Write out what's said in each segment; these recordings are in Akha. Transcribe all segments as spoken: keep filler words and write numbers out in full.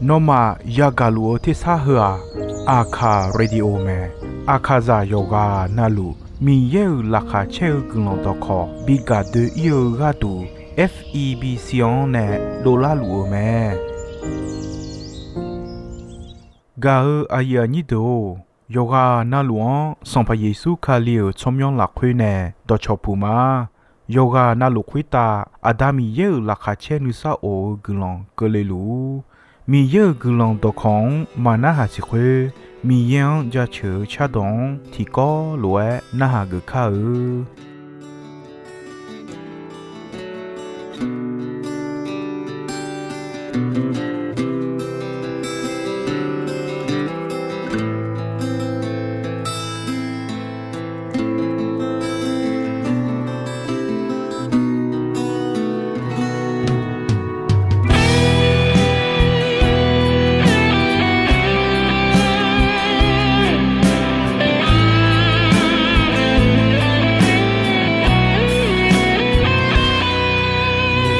Nawmaf yagaq luf-eu tersar heu-aq, Aqkaq Radio mae. Aqkaqzaq yawqghaq navluf Miqyaer-euq laqkhaq caer-eu guiqlanq dawqkawq bi gaq doe-ir-eu gharduq, F E B C-anr nae dovlar luf-euq mae. Gaq-eu aqyuif aqnyir deuq-or, yawqghaq navluf-anr Sanqpaq Yeqsur Kali-euq tsawrmyanr lafkhoer nae dawqcawq puq ma. Yawqghaq navluf khoertav Aqda Miqyaer-euq laqkhaq caer nuisar of-eu guiqlanq keuvle luf-ur. Miqyaer-euq guiqlanq dawqkawq-anr maqnarhaq siq khoer, Miqyaer-anr jaceuq-eu cardawq-anr tiqkawv lof-aer narhaq geuf kar-eu.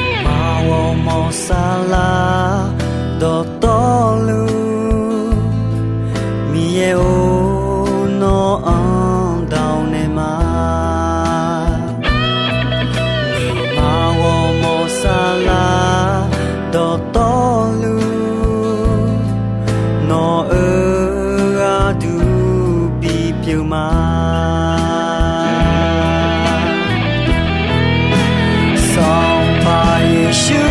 Nuima ghawrmawr saflar dawqtawvluf, Miqyaer-or, nawr-anr dawq naeq ma. Nuima ghawrmawr saflar dawqtawvluf, nawq-euq gharduq bipyeuf ma. Sanqpaq Yeqsur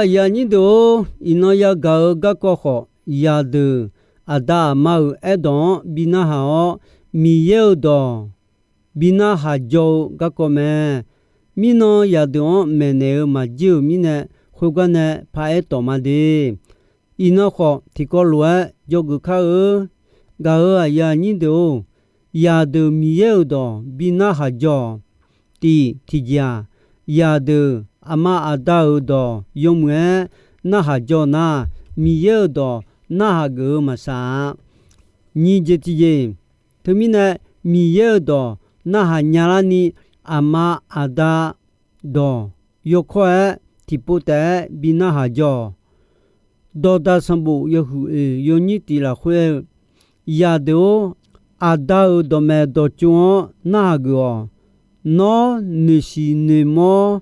Aqyuif aqnyir deuq-or, iqnan yagaq-eu garkawv khawf, zaqdeuq aqda aqma-euq aerdawq-anr bi narhaq-awr, Miqyaer-euq dawq bi narhaq jawr-eu garkawv mae. Mirnan zaqdeuq-anr maeqnaeq-eu maqjir-euq mirnae, khoergar nae paraer tawf ma de. Iqnan khawf tiqkawv lof-aer dzawgeuf kar-eu. Gaq-euq aqyuif aqnyir deuq-or, zaqdeuq Miqyaer-euq dawq bi narhaq jawr-awq. Tiq tiqjeq-aq, zaqdeuq aqma aqda-euq dawq yawmuiq-aer narhaq jawr nar, Miqyaer-euq dawq narhaq geuf-eu maqsaq-a. Nyiq jeq tiqjeq, teumirnae Miqyaer-euq dawq narhaq nyalarni, aqma aqda dawq yawkawr-aer tiqpov taef-aer bi narhaq jawr-awq. Dawqdaq sanqbof yawhuiq oeq yawnyir tiq lafkhoer aer-eu, zaqdeuq-or, aqda-euq dawqmaeq dawqtsov-anr narhaq geuf-awq. Nawr noeqshiq noeqmawr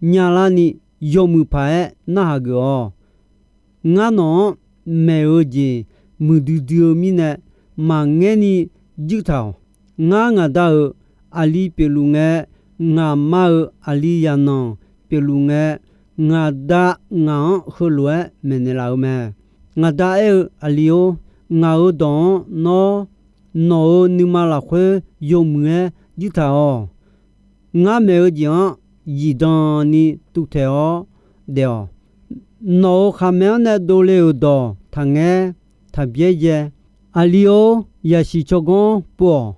nyalarni, yawmuiq paq-aer narhaq geuf-awq. Ngar nawq-anr maeq-eu jeq muiqdui dui-eu mirnae, maqngaerni juir taq-awq. Ngar ngaq Da-euq aqli pyeufluf ngae, ngaq ma-euq aqli zaqnanq pyeufluf ngae, ngaq Da ngaq-anr heulof-aer maeqnaeq laf-eu mae. Ngaq Da aer-eu, Aqli-or, ngaq-euq dawq-anr nawr nawq-euq nuima lafkhoer yawmuiq-aer juir taq-awq. Ngar maeq-eu jeq-anr zifdan ni tuvtaeq-awr daef-awq. Nawq-euq khaqmae-anr nae dovle-euq dawq taqngaer, taq byaerdzae. Aqli-or, yasiq tsawrganr pov-awq.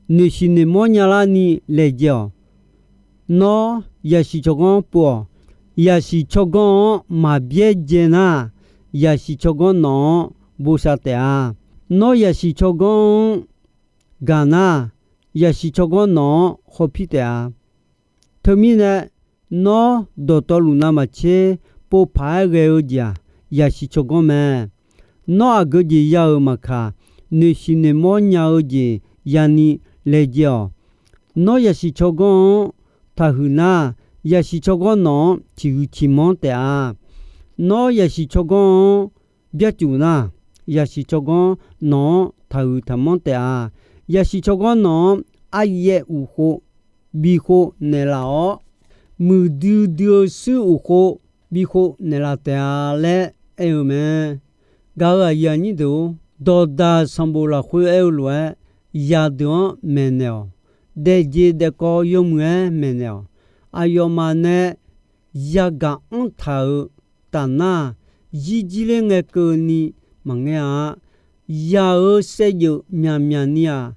Noeqshiq noeqmawr nyalarni laejae-awq. Nawr yasiq tsawrganr pov-awq. Yasiq tsawrganr-anr maq byaerdzae nar, yasiq tsawrganr nawq-anr bosav taef-a. Nawr yasiq tsawrganr-anr gaq nar, yasiq tsawrganr nawq-anr khawpir taef-a. Teumirnae, nawr dawqtawvluf navmaqtser pov paq-aer ghae-eu jeq-aq, yasiq tsawrganr mae. Nawr aqgeu jeq ya-euq maqkaq, noeqshiq noeqmawr nya-eu jeq yani laejae-awq. Nawr yasiq tsawrganr-anr taqhuiq nar, yasiq tsawrganr nawq-anr ciqhuiq ciqmanr taef-a. Nawr yasiq tsawrganr-anr byarcuf nar, yasiq tsawrganr nawq-anr taqhuiq taqmanr taef-a. Yasiq tsawrganr nawq-anr aryaev uqkhov bikhov naeqlaf-awr, muiqdui dui-eu shuir uqkhov bikhov naeqlaf taef-a laer aer-eu mae. Gaq-euq aqyuif aqnyir deuq-or, dawqdaq sanqbof lafkhoer aer-eu lof-aer, zaqdeuq-anr maeqnaeq-awq. Daefjeq daefkawv yawmuiq-aer maeqnaeq-awq. Aqyawfmaf nae yagaq anr taq-euq tafnar-aq, zirjir ler ngae keuvni maqngaer-a. Zaq-euq saevdzeuf myaqmyaq ni-aq,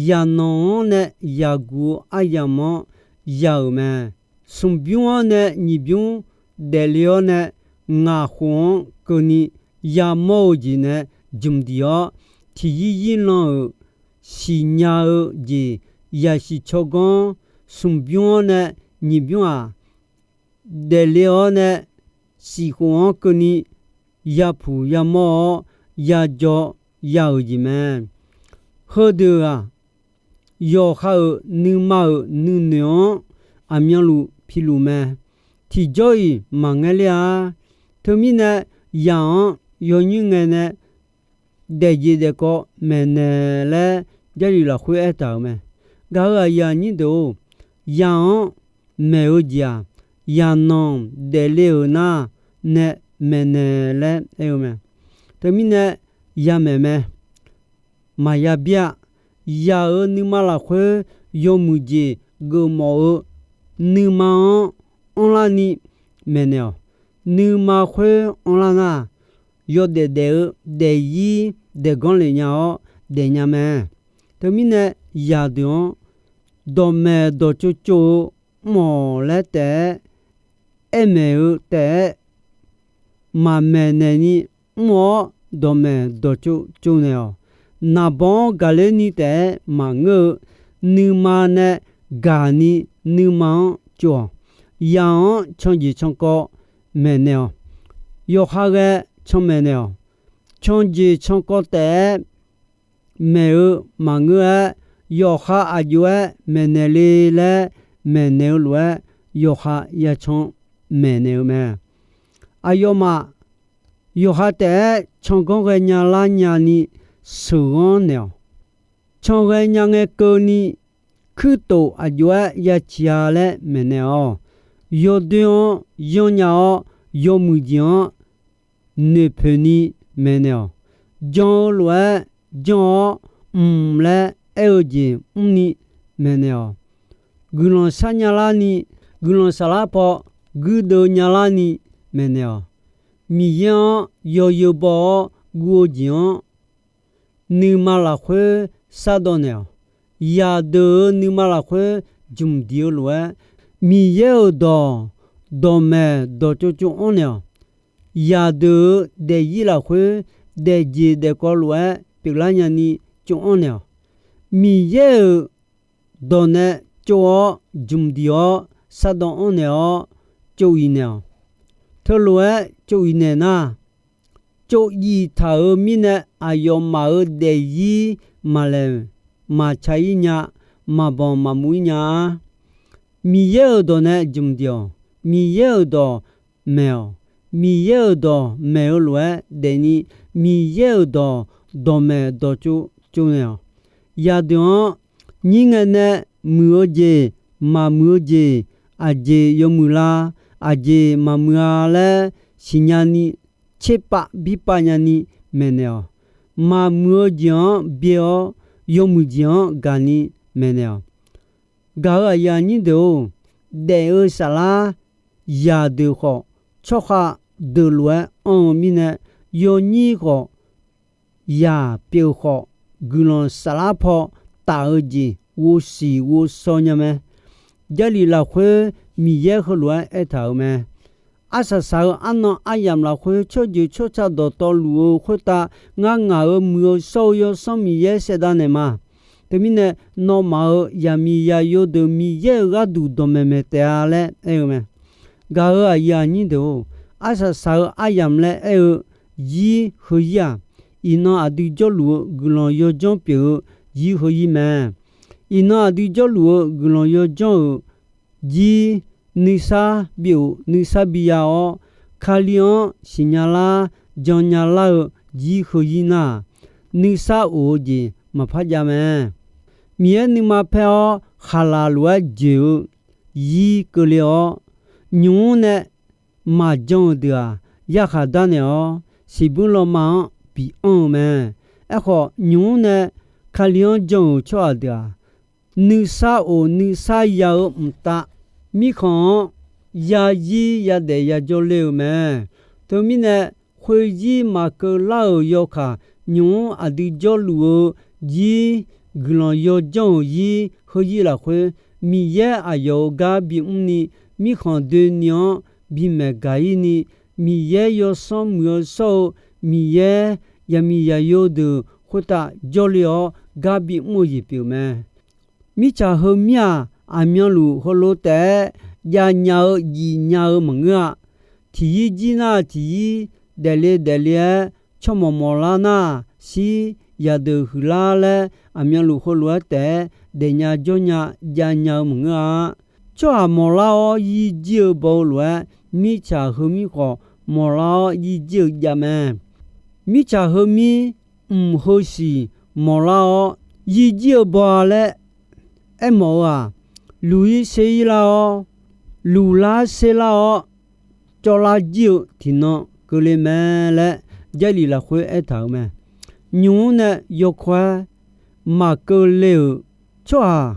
zaqnanq-anr nae zaqguq-eu aryamq-anr ya-euq mae. Smqbymr-anr nae nyiqbymr daefle-awr nae, ngaq khof-anr keuvni yamawr-eu jeq nae jmq diq-awr, tiqyir yir lan-euq siqnya-eu jeq, yasiq tsawrganr smqbymr-anr nae nyiqbymr-aq, daefle-awr nae siqkhof-anr keuvni yapuq yamawr-awr, yajawr ya-euq jeq mae. Heudeuq-aq, yawqha-euq nuima-euq nuinoeq-anr aqmyanluf piluf mae. Tiqjawr-iq maqngaer ler-a. Teumirnae, zaq-anr yawnymr ngae nae daefjeq daefkawv maeqnaeq laer, Jarlif lafkhoer aertaq-euq mae. Gaq-euq aqyuif aqnyir deuq-or, zaq-anr maeq-eu jeq-aq, zaqnanq daefle-euq nar nae maeqnaeq laer aer-eu mae. Teumirnae, yamaeq mae. Maqya byav-a. Zaq-euq nuima lafkhoer yawmuiq jeq geufmawf-eu nuima-anr anrlarni maeqnaeq-awq. Nuima khoer anrlar nar, yawdaef daef-eu daefzir daefganr lef nya-awr daefnya mae. Teumirnae, zaqdeuq-anr dawqmaeq dawqtsov tsov-eu mr-awq laer taef-aer aermaeq-eu taef-aer maqmaeq naeqni mr-awr, dawqmaeq dawqtsov tsovnaeq-awq. Naqbawq-anr gaqler ni taef-aer maqngeur-eu, nuima nae gaqni nuima-anr tsov-awq. Zaq-anr canjeq cankawv maeqnaeq-awq. Yawqha ghae canmaeq naeq-awq. Canjeq cankawv taef-aer maeq-eu maqngeur-aer, yawqha aqjox-aer maeqnaeq le laer maeqnaeq-eu lof-aer, yawqha yacan maeqnaeq-eu mae. Aqyawfmaf yawqha taef-aer canganr ghaenya lar nyani sheuqghanr naeq-awq. Can ghaenya ngae keuvni kuirtof aqjox-aer yaciq-a laer maeqnaeq-awq. Yawdoer-anr yanrnya-awr, yawmuiq jeq-anr noeqpoeq ni maeqnaeq-awq. Jan-eu lof-aer janr-awr, mq laer aer-eu jeq mrni maeqnaeq-awq. Guiqlanq shar nya larni, guiqlanq saflar paw guirdeuv nya larni maeqnaeq-awq. Miqyaer-anr yawzeu baw-awr guv-eu jeq-anr nuima lafkhoer shardawv naeq-awq. Yaqdeuq-euq nuima lafkhoer jmq diq-eu lof-aer, Miqyaer-euq dawq dawqmaeq dawqtsov tsov-anr naeq-awq. Yaqdeuq-euq daefzir lafkhoer daefjeq daefkawv lof-aer pyeuflar nyani tsov-anr naeq-awq. Miqyaer-euq dawq nae tsov-awr jmq diq-awr shardawv-anr naeq-awr tsov-iq naeq-awq. Teulof-aer tsov-iq naeq nar, tsov-iq taq-euq mirnae aqyawfmaf-euq daefzir maqlaeq maqca-ir nya, maqbanq maqmuv-ir nya-a. Miqyaer-euq dawq nae jmq diq-awq. Miqyaer-euq dawq maeq-awq. Miqyaer-euq dawq maeq-eu lof-aer daefni, Miqyaer-euq dawq dawqmaeq dawqtsov tsov naeq-awq. Yaqdeuq-anr nyir ngae nae muiq-eu jeq, maqmuiq-eu jeq, aqjeq yawmuiq la, aqjeq maqmuiq-a laer siqnya ni, tserpav birpav nyani maeqnaeq-awq. Maqmuiq-eu jeq-anr byae-awr, yawmuiq jeq-anr gaqni maeqnaeq-awq. Gaq-euq aqyuif aqnyir deuq-or, daef-eu saflar yaqdeuq khawf, tsawrkhav deuq lof-aer anr-eu mirnae, yawnyir khawf, yaq pyeuf khawf, guiqlanq saflar paw taf-eu jeq ghovsiq ghovshaw nya mae. Jarlif lafkhoer Miqyaer heulof-aer aertaq-euq mae. Arsaq saq-eu arnan aryamq lafkhoer tsawrjeuq tsawrca dawqtawvluf-eu khoertav ngar ngaq-euq muiq-eu shawr-eu Yawsanr Miqyaer saevdav naeq ma. Teumirnae, nawmaf-euq yaqmiq yaqyo deuq Miqyaer-euq gharduq dawqmaeq maeq taef-a laer aer-eu mae. Gaq-euq aqyuif aqnyir deuq-or, arsaq saq-eu aryamq laer aer-eu zir heuzir-aq, iqnan aqdui jawrluf-eu guiqlanq yawdzanr pyeuf-eu zir heuzir mae. Iqnan aqdui jawrluf-eu guiqlanq yawdzanr-euq zir nuisar bi of nuisar bi ya-awr, Kali-anr siqnya lar jannya lar-eu zir heuzir nar-aq, nuisar of-eu jeq maqpar jav mae. Miqyaer nuima paer-awr khaqlaq lof-aer joeq-eu zir keuvle-awr, nymq-mr nae maqjan-euq deuq-aq, yarkhaq darnaeq-awr siqbuir lawma-anr bianr-eu mae. Aerkhawf, nymq-mr nae Kali-anr jan-euq tsawrhaq deuq-aq, nuisar of nuisar ya-eu mqtav, mirkhanq-anr yazir yadaef yajawr ler-eu mae. Teumirnae, khoerzir maqkeuv lar-euq yawkaq, nymq-mr aqdui jawrluf-eu zir, guiqlanq yawdzanr-euq zir heuzir lafkhoer, Miqyaer aqyawf-euq gar bimr ni, mirkhanq doeni-anr bimaeq gaq-ir ni, Miqyaer yawsanr muiq-eu shawr-eu Miqyaer yaqmiq yaqyo deuq khoertav jawrle-awr gar bimr-eu jeq pyeuf mae. Mirtsaq heumir-aq, aqmyanluf heulof taef-aer javnya-eu jifnya-eu maqngeur-a. Tiqyir jir nar tiqyir, daefle daefle-aer tsawrmawq mawqlar nar, shir yaqdeuq huiqlar laer aqmyanluf heulof-aer taef-aer daefnya jawrnya javnya-eu maqngeur-a. Tsawrhaq mawqlar-awr yir jir-eu baw-eu lof-aer, mirtsaq heumir khawf mawqlar-awr yir jir-eu jav mae. Mirtsaq heumir mq heusiq mawqlar-awr yir jir-eu baw-a laer aermawf-eu-aq, luq-ir ser-ir lar-awr, luqlar serlar-awr, cawvlar jir-eu tiqnan keuvle mae laer Jarlif lafkhoer aertaq-euq mae. Nymq-mr nae yawkawr-aer maqkeuvle-euq tsawrhaq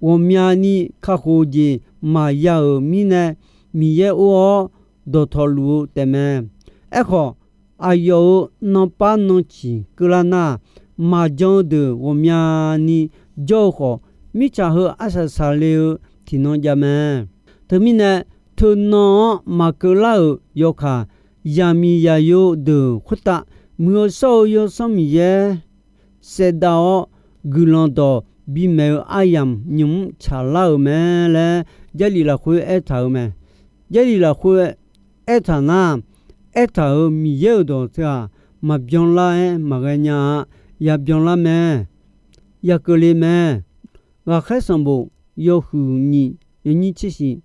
ghawqmyani kakhof jeq maqya-euq mirnae, Miqyaer or-awr dawqtawvluf-eu taefmae. Aerkhawf, aqyawf-euq nanpar nanciq keuvlar nar, maqjan-eu deuq ghawqmyani jawr-eu khawf, mirtsaq heu arsaq saqle-eu tiqnan jav mae. Teumirnae, teunan-anr maqkeuvlar-euq yawkaq, yaqmiq yaqyo deuq khoertav muiq-eu shawr-eu Yawsanr Miqyaer saevdav-awr, guiqlanq dawq bimaeq-eu aryamq nymq-mr tsaqlar-euq mae laer Jarlif lafkhoer aertaq-euq mae. Jarlif lafkhoer aertaq nar, aertaq-euq Miqyaer-euq dawq teu-aq, maqbyan lar-aer maqghae nya-a. Yabyan lar mae. Yakeuvle mae. Ghaqkhaer sanqbof yawhuiq nyiq yawnyir tser shiq,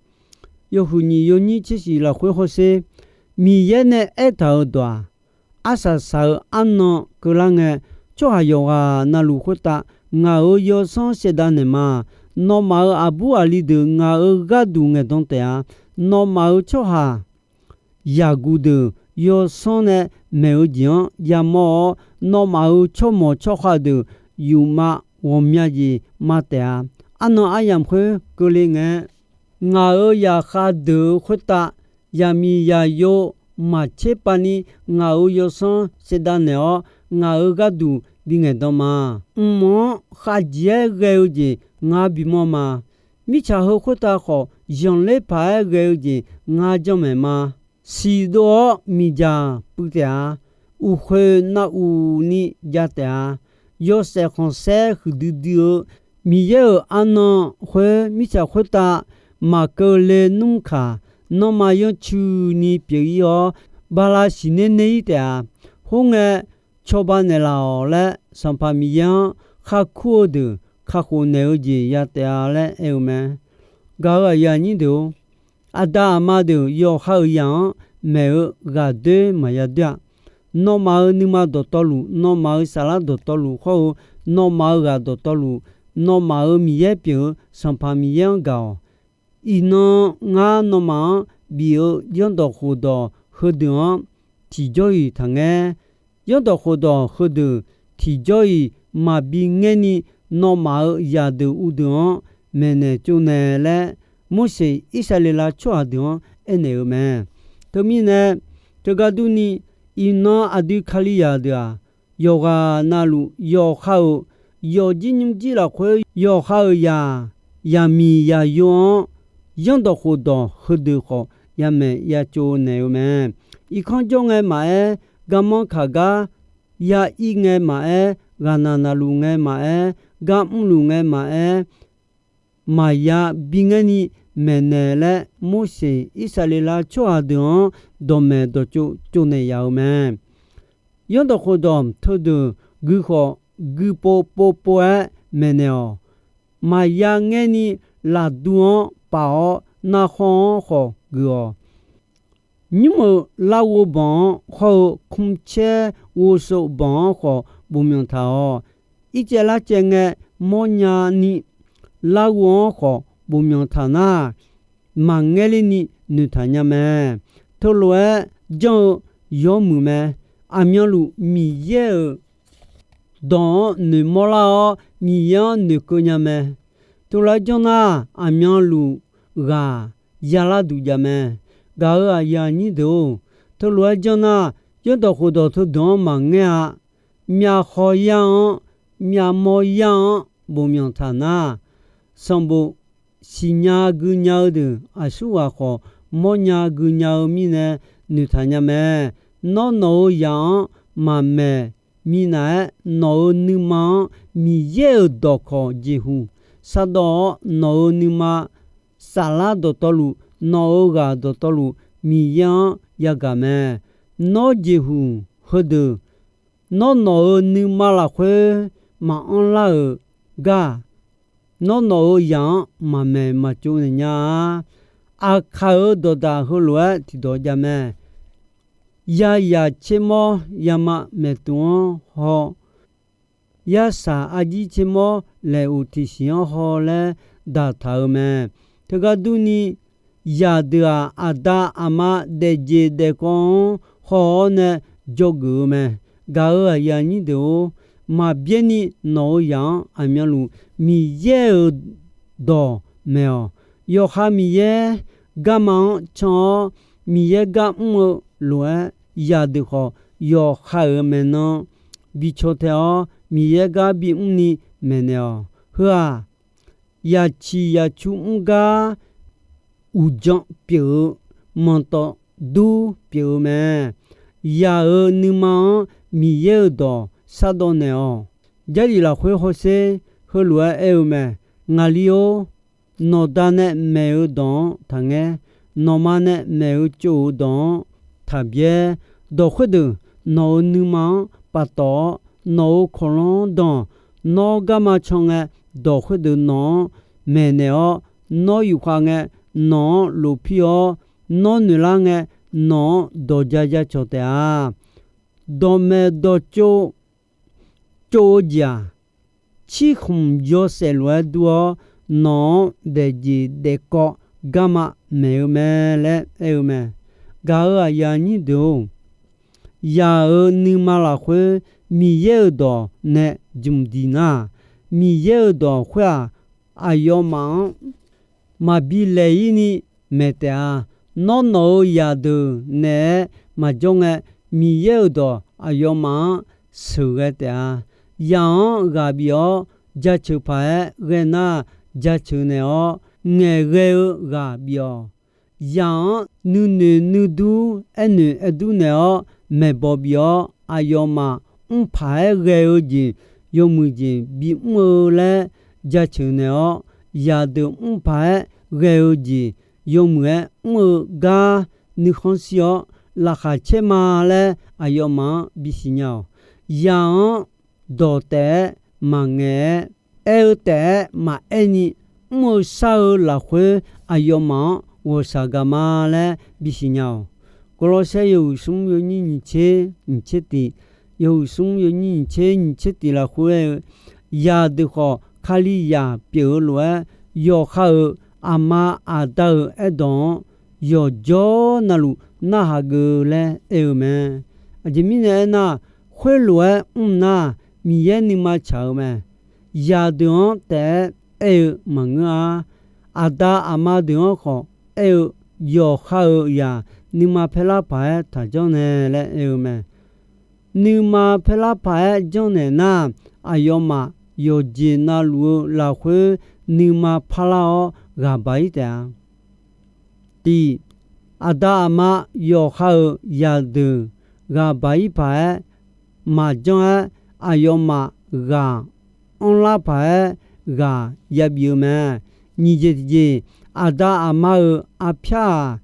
yawhuiq nyiq yawnyir tser shiq lafkhoer hawsher, Miqyaer nae aertaq-euq dawq-aq, arsaq saq-eu arnan keuvlar ngae, tsawrhaq yawqghaq na luf khoertav ngaq-euq yawsanr saevdav naeq ma. Nawmaf-euq aqbur aqli deuq ngaq-euq gharduq ngaeqdan taef-a. Nawmaf-euq tsawrhaq yaqguq deuq yawsanr nae maeq-eu jeq-anr yamawr-awr, nawmaf-euq tsawrmawq tsawrkhav deuq yufmav ghawqmya jeq ma taef-a. Arnan aryamq khoer keuvle ngae, ngaq-euq zaqkhav deuq-euq khoertav, zaqmiq zaqyo maqtser pavni ngaq-euq yawsanr saevdav naeq-awr, ngaq-euq gharduq bi ngaeqdan ma. Mq-anr khavjeq-aer ghae-eu jeq ngar bimawr ma. Mirtsaq heu khoertav khawf, zanqler paq-aer ghae-eu jeq ngar janrmaeq ma. Siqdov-awr miqdzaq puiv taef-a. Uqkhoeq nav uq ni jav taef-a. Yawshaef khanqsaer huiqdui dui-eu Miqyaer-euq arnan khoer mirtsaq khoertav maqkeuv le nmr kaq, nanrma yanrcuini pyeuf-ir-awr, bala siqner ner-ir taef-a. Khoerngae, cawba naeqlaf-awq laer Sanqpaq Miqyaer-anr khar kur-eu deuq kakhof naeq-eu jeq ya taef-a laer aer-eu mae. Gaq-euq aqyuif aqnyir deuq-or, aqda aqma deuq yawqha-euq zaq-anr maeq-eu ghaqdoer maqya doer-a. Nawmaf-euq nuima dawqtawvluf, nawmaf-euq saflar dawqtawvluf hawr-eu, nawmaf-euq ghaq dawqtawvluf, nawmaf-euq Miqyaer pyeuf-eu Sanqpaq Miqyaer-anr gaq-awq. Iqnan ngar nawmaf-anr bif-eu zanrdawq khofdawq heudeuq-anr tiqjawr-iq taqngaer. Zanrdawq khofdawq heudeuq tiqjawr-iq maqbi ngaer ni, nawmaf-euq zaqdeuq uvdeuq-anr maeqnaeq tsovnaeq laer, Morseq Irsaqleqlav tsawrhaq deuq-anr aernaeq-eu mae. Teumirnae, teugar durni, iqnan aqdui Kalizaq deuq-aq, yawqghaq navluf yawqha-euq yawqjir nymrjir lafkhoer yawqha-euq zaq, zaqmiq zaqyo-anr zanrdawq khofdawq heudeuq khawf yamaeq yatsov naeq-eu mae. Irkanr jawr ngae maqaer, garmanr kaq gar ya ir ngae maqaer, ghaqnaq naqluf ngae maqaer, gar mrluf ngae maqaer, maqya bingaer ni maeqnaeq laer, Morseq Irsaqleqlav tsawrhaq deuq-anr dawqmaeq dawqtsov tsovnaeq yaf-eu mae. Zanrdawq khofdawq teudeuq gui khawf, gui pov pov pov-aer maeqnaeq-awq. Maqya ngaer ni lafdu-anr paf-awr, narkhawr-anr khawf geuf-awq. Nymr-euq larghov banq-anr hawr-eu, kmrcaer ghovsov banq-anr khawf bofmyanq taq-awq. Ircaev larcaev ngae mawrnya ni, larghov-anr khawf bofmyanq taq nar, maqngaer ler ni noeqtaq nya mae. Teulof-aer janr-eu yawmuiq mae. Aqmyanluf Miqyaer-euq dawq-anr noeqmawr lar-awr, Miqyaer-anr noeqkeuv nya mae. Teulof-aer janr nar, aqmyanluf ghaq yalar duq jav mae. Gaq-euq aqyuif aqnyir deuq-or, teulof-aer janr nar, zanrdawq khofdawq teudeuq-anr maqngaer-a. Myavkhaw yar-anr, myavmawr yar-anr bofmyanq taq nar, sanqbof siqnya guinya-eu deuq aqsurghaq khawf mawrnya guinya-eu mirnae noeqtaq nya mae. Nawr, nawq-euq zaq-anr maqmaeq minav-aer, nawq-euq nuima-anr Miqyaer-euq dawqkawq jeqhuq shardawv-awr, nawq-euq nuima saflar dawqtawvluf, nawq-euq ghaq dawqtawvluf, Miqyaer-anr yagaq mae. Nawr jeqhuq heudeuq, nawr, nawq-euq nuima lafkhoer maqanr lar-euq gar, nawr, nawq-euq zaq-anr maqmaeq maqtsov naeq nya-a. Aqkaq-euq dawqdaq heulof-aer tiqdawq jav mae. Yazaq tsermawr yama maeqtuq-anr haw, yarsaq arjir tsermawr laeq uq tiqsiq-anr haw laer daqtaq-euq mae. Teugar durni, zaqdeuq-aq, aqda aqma daefjeq daefkawv-anr haw-awr nae dzawgeuf-eu mae. Gaq-euq aqyuif aqnyir deuq-or, maqbyaer ni nawq-euq zaq-anr aqmyanluf Miqyaer-euq dawq maeq-awq. Yawqha Miqyaer garma-anr can-awr, Miqyaer gar mr-eu lof-aer, zaqdeuq khawf yawqha-euq maeqnan bi caw tae-awr, Miqyaer gar bimr ni maeqnaeq-awq. Heu-aq, yaciq yacu mr gar uqdzan pyeuf-eu manqtawf dur pyeuf-eu mae. Zaq-euq nuima-anr Miqyaer-euq dawq shardawv naeq-awq. Jarlif lafkhoer hawsher heulof-aer aer-eu mae. Ngaqli-or, nawqda nae maeq-eu dawq-anr taqngaer. Nawqma nae maeq-eu tsov-eu dawq-anr taqbyaer. Dawq khoerdeuq nawq-euq nuima-anr paftawf-awr, nawq-euq kawqlanr-anr dan. Nawr garma can ngae, dawq khoerdeuq nawq-anr maeqnaeq-awr, nawr yufkhav ngae, nawq-anr lofpir-awr, nawr noeqlar ngae, nawq-anr dawq ja ja cawq taef-a. Dawqmaeq dawqtsov tsov-eu jeq-aq, cirkhmq yawshaef lof-aer dur-awr, nawq-anr daefjeq daefkawv garma maeq-eu mae laer aer-eu mae. Gaq-euq aqyuif aqnyir deuq-or, yaq-euq nuima lafkhoer Miqyaer-euq dawq nae jmq diq nar, Miqyaer-euq dawq khoer-aq, aqyawfmaf-anr maqbi laeq-ir ni maeq taef-a. Nawr nawq-euq zaqdeuq naeq-aer maqjawr ngae, Miqyaer-euq dawq aqyawfmaf-anr sheuqghae taef-a. Yaq-anr ghaq bif-awr jaceuq paq-aer ghae nar, jaceuq naeq-awr ngaeqghae-eu ghaq bif-awq. Yaq-anr nuinoeq nuidur aernoeq aerdur naeq-awr maeqbawq bif-awr, aqyawfmaf mrpaq-aer ghae-eu jeq yawmuiq jeq bimr-eu laer jaceuq naeq-awr, zaqdeuq mrpaq-aer ghae-eu jeq yawmuiq-aer mr-eu gar nuikhanr shir-awr laqkhaq caer ma laer aqyawfmaf-anr bisiq nya-awq. Yaq-anr dawq taef-aer maqngaeq-aer, aer-eu taef-aer maqaer ni, mr-eu shar-eu lafkhoer aqyawfmaf-anr ghawqshaq gaq ma laer bisiq nya-awq. Gawrlawrsaer yawhuiq smr yawnyir nyiq tser nyiq tser tiq, yawhuiq smr yawnyir nyiq tser nyiq tser tiq lafkhoer aer-eu, zaqdeuq khawf Kalizaq pyeuf-eu lof-aer, yawqha-euq aqma aqda-euq aerdawq-anr yawqjawr navluf narhaq geuf laer aer-eu mae. Aqjeq mirnae aernar, khoerlof-aer mr nar, Miqyaer nuima tsaq-eu mae. Zaqdeuq-anr taef-aer aer-eu maqngeur-a. Aqda aqma deuq-anr khawf aer-eu, yawqha-euq zaq nuima paerlar paq-aer taq janrnaeq laer aer-eu mae. Nuima paerlar paq-aer janrnaeq nar, aqyawfmaf yawqjeq navluf-eu lafkhoer nuima parlar-awr ghaq baq-ir taef-a. Tiq, aqda aqma yawqha-euq zaqdeuq ghaq baq-ir paq-aer maqjanr-aer, aqyawfmaf ghaq anrlar paq-aer ghaq yabif-eu mae. Nyiq jeq tiqjeq, aqda aqma-euq arpyar-aq,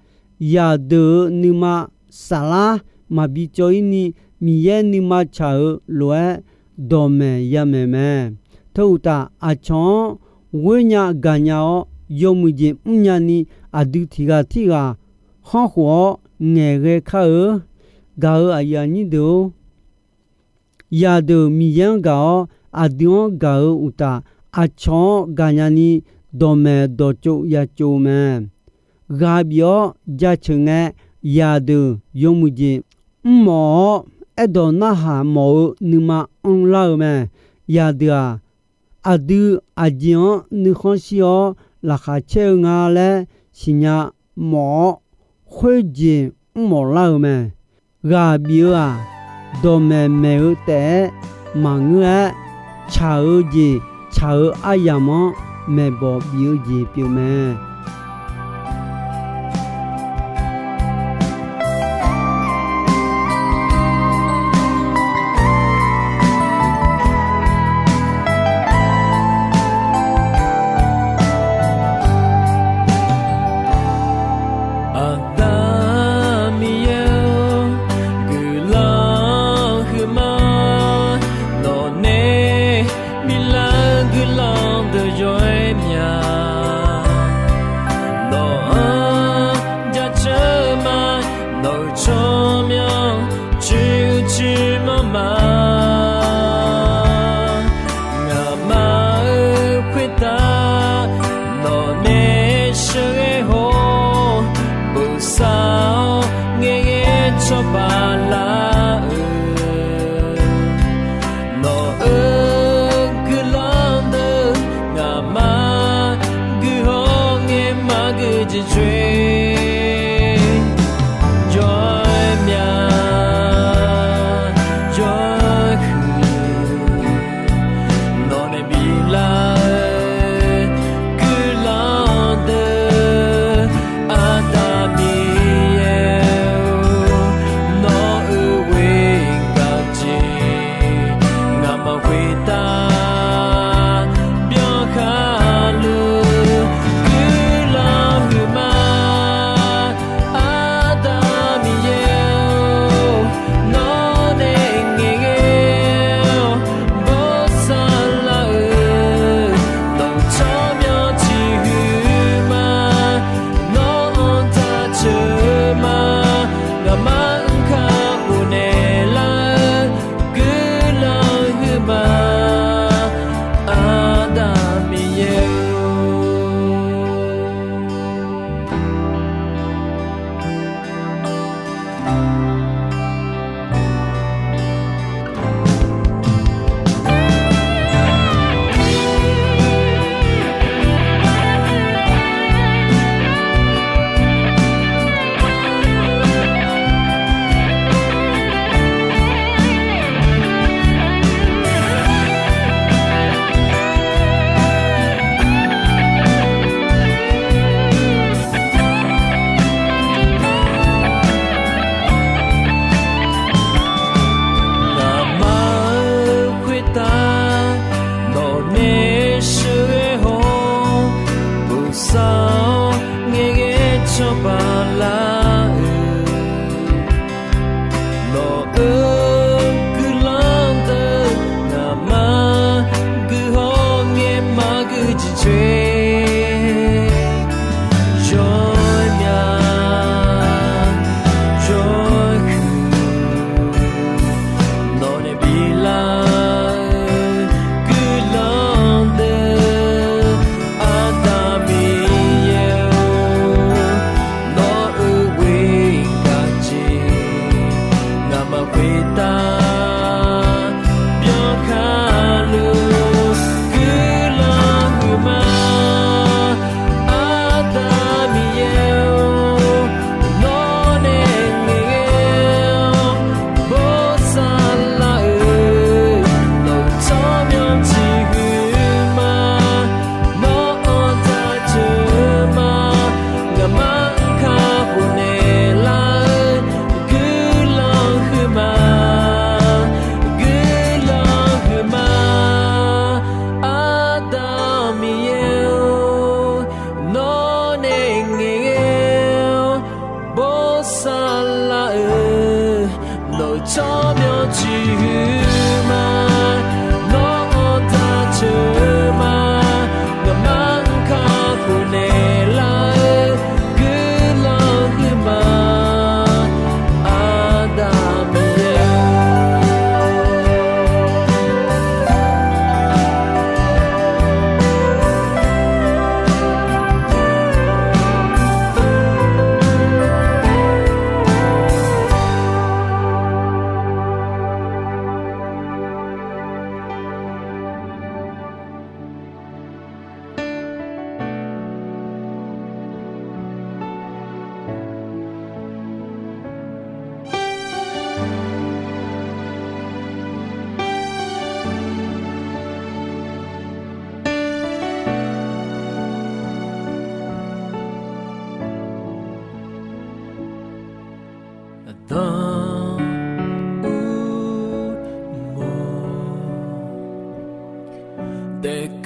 zaqdeuq-euq nuima saflar maqbi cawv-ir ni, Miqyaer nuima tsaq-euq lof-aer dawqmaeq yamaeq mae. Teu uqtaf, aqcawq-anr ghoer nya gaqnya-awr, yawmuiq jeq mrnya ni, aqdui tiq ghaq tirghaq khanrkhof-awr ngaeqghae kar-eu. Gaq-euq aqyuif aqnyir deuq-or, zaqdeuq Miqyaer-anr gaq-awr, aqdui-anr gaq-eu uqtaf, aqcawq-anr gaqnya ni, dawqmaeq dawqtsov ya tsov mae. Ghaq bif-awr jaceuq ngae, zaqdeuq yawmuiq jeq mrmawf-awr, aerdawq narhaq mawf-eu nuima anrlar-eu mae. Zaqdeuq-aq, aqdui aqjeq-anr nuikhanr shir-awr laqkhaq caer-eu nga laer siqnya mawf-awr, khoerjeq mrmawf lar-eu mae. Ghaq bif-eu-aq, dawqmaeq maeq-eu taef-aer maqngeur-aer, tsaq-eu jeq tsaq-eu aryamq-anr maeqbawq bif-eu jeq pyeuf mae. Aqda Miqyaer-or, guiqlanq huiqma, nawqnae biflar-eu guiqlanq deuq yawr-aer mya. Nawq-anr jaceuq ma, nawq-euq tsawrmyanr cuiv cuiv manr ma. Ngaqma-euq khoertav nawqnae sheuqghae haw-awr, bosav-awr ngaeqghae cawba lar-eu. Nawq-euq guiqlanq deuq ngaqma guihaw ngae maqgui jeq coer. Yawr-aer mya, yawr-aer huiq, nawqnae biflar-eu guiqlanq deuq, Aqda Miqyaer-or, nawq-euq ghoer gaq-eu jeq ngaqma khoertav byanlar luf guiqlanq huiqma. Aqda Miqyaer-or, nawqnae ngaeqghae-awr bosav lar-eu, nawq-euq tsawrmyanr ciqhuiq ma. Nawq-anr jaceuq ma, ngaqma-anr kakhof naeqlar-eu guiqlanq huiqma.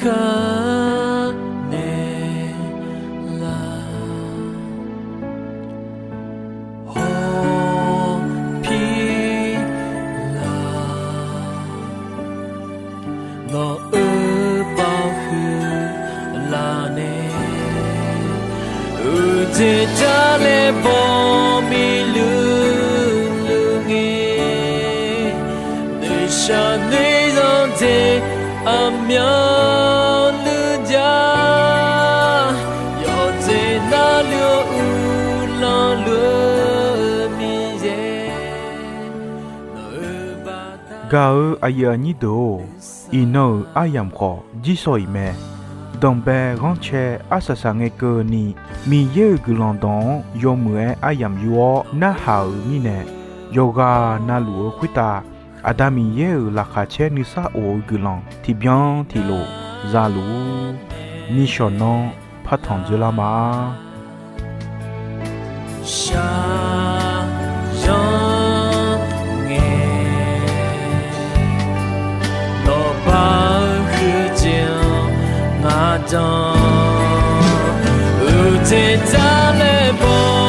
Kanaeq laf, hawpir laf, nawq-euq baoq huiq laf nae, uqdzaeq jar laer baw miqluiq luiq ngae, noeqshaq noeq zanqdzaeq aqmyanluf jar, yawqdzaeq navluf-eu uqlanq luf-eu Miqyaer, nawq-euq baqda. Gaq-eu aqyuif aqnyir deuq-or, iqnan-euq aryamq khawf jirsawq iq mae. Danqbae ghanrcae arsaq saq ngae keuvni, Miqyaer-euq guiqlanq dawq-anr yawmuiq-aer aryamq yur-awr narhaq-euq mirnae, yawqghaq navluf-eu khoertav Aqda Miqyaer-euq laqkhaq caer nuisar of-eu guiqlanq tiqbyan tiqlof zaluf-ur. Nishawq nanr partanq dzoerlar ma. Shaqzanq ngae, nawqbaq-eu huiqdzaeq-anr ngar dan, uqdzaeq jar laer baw